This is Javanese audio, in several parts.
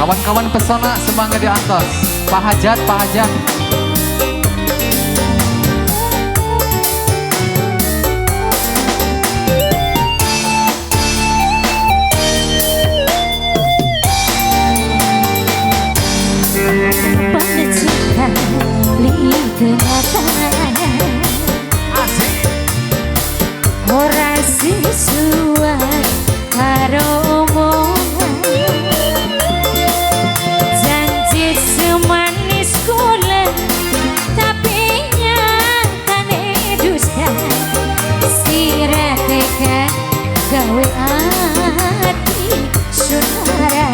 Kawan-kawan pesona semangat di atas. Pak Hajat, Pak Hajat. Cinta Asik. Ora sesuai karo omongan, janji semanis gula tapi nyatane dusta. Sira tega gawe ati sunara.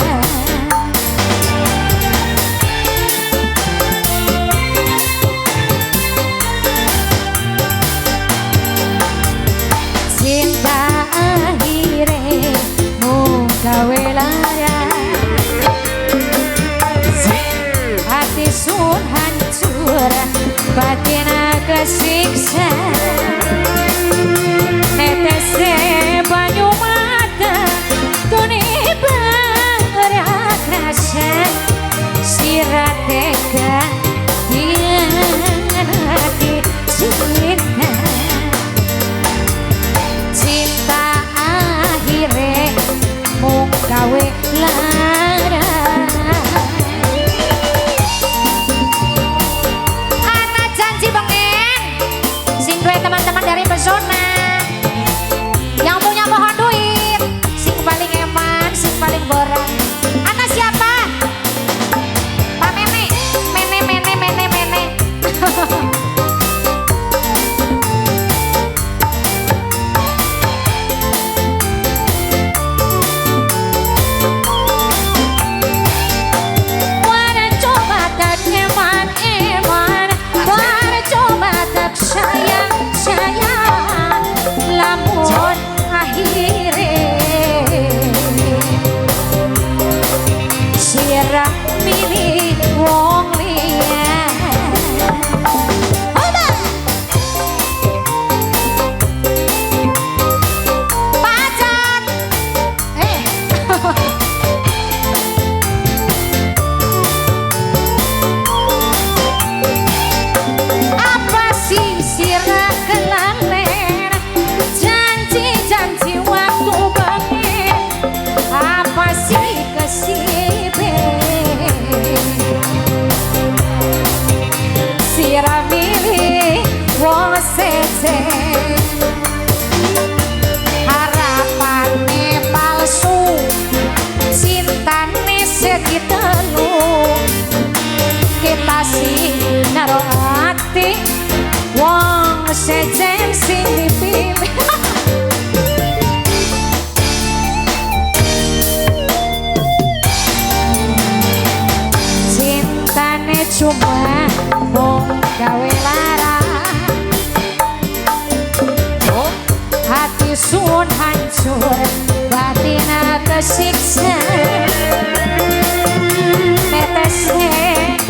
Cinta akhire mung gawe lara, hati sun hancur, batin kesiksa. Netese banyu mata tuni rasa sira tega hianati cinta. Cinta akhire mung gawe lara. Ana janji bengen sing duwe teman-teman dari pesona yang punya pohon duit, sing paling eman, sing paling borang. Ana siapa? Pak Mene, Mene, Mene, Mene, Mene. Coba tak eman-eman, coba tak sayang-sayang, lamun akhire sirah milih wong liya. Oba! Pacat. Eh. Apa sih sirah kelalen janji-janji waktu bengen, apa sih kesibe sirah milih wong sejen. Harapane palsu, cintane segitelu, kita sih naro ati wong sejen sing dipilih. Cintane cuma mung gawe lara, Oh, hati sun hancur, batin kesiksa. Netese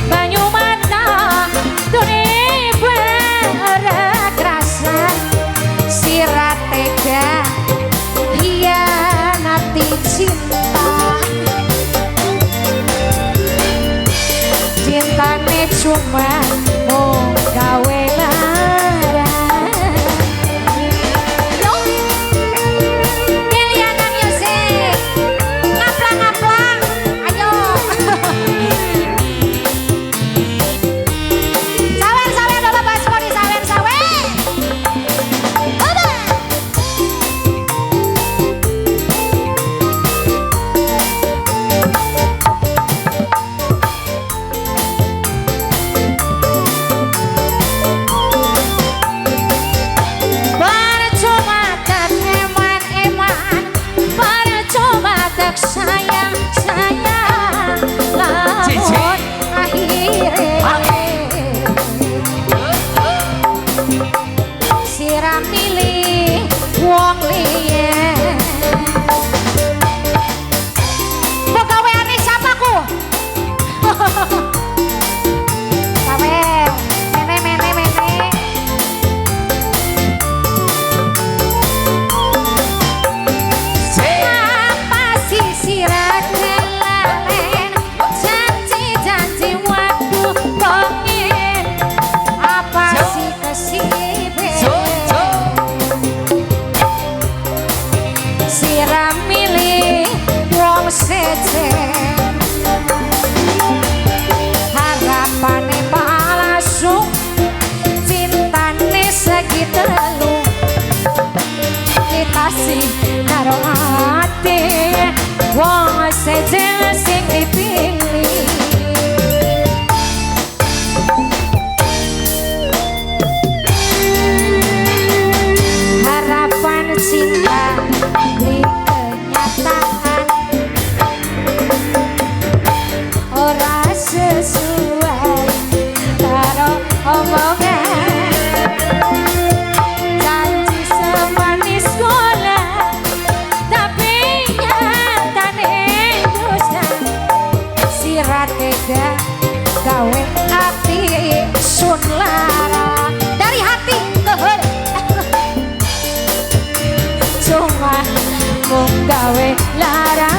banyu mata tuni rasa sira tega hianati cinta. Cintane cuma mung gawe lara. Yo, Deliana Music, ngapla-ngapla. Jero ati wong sejen sing dipilih. Harapan cinta di kenyataan ora sesuai karo omongan. Janji semanis gula, tapi nyatane dusta. Sira tega gawe ati sun lara. Dari hati ke hati, cuma mung gawe lara.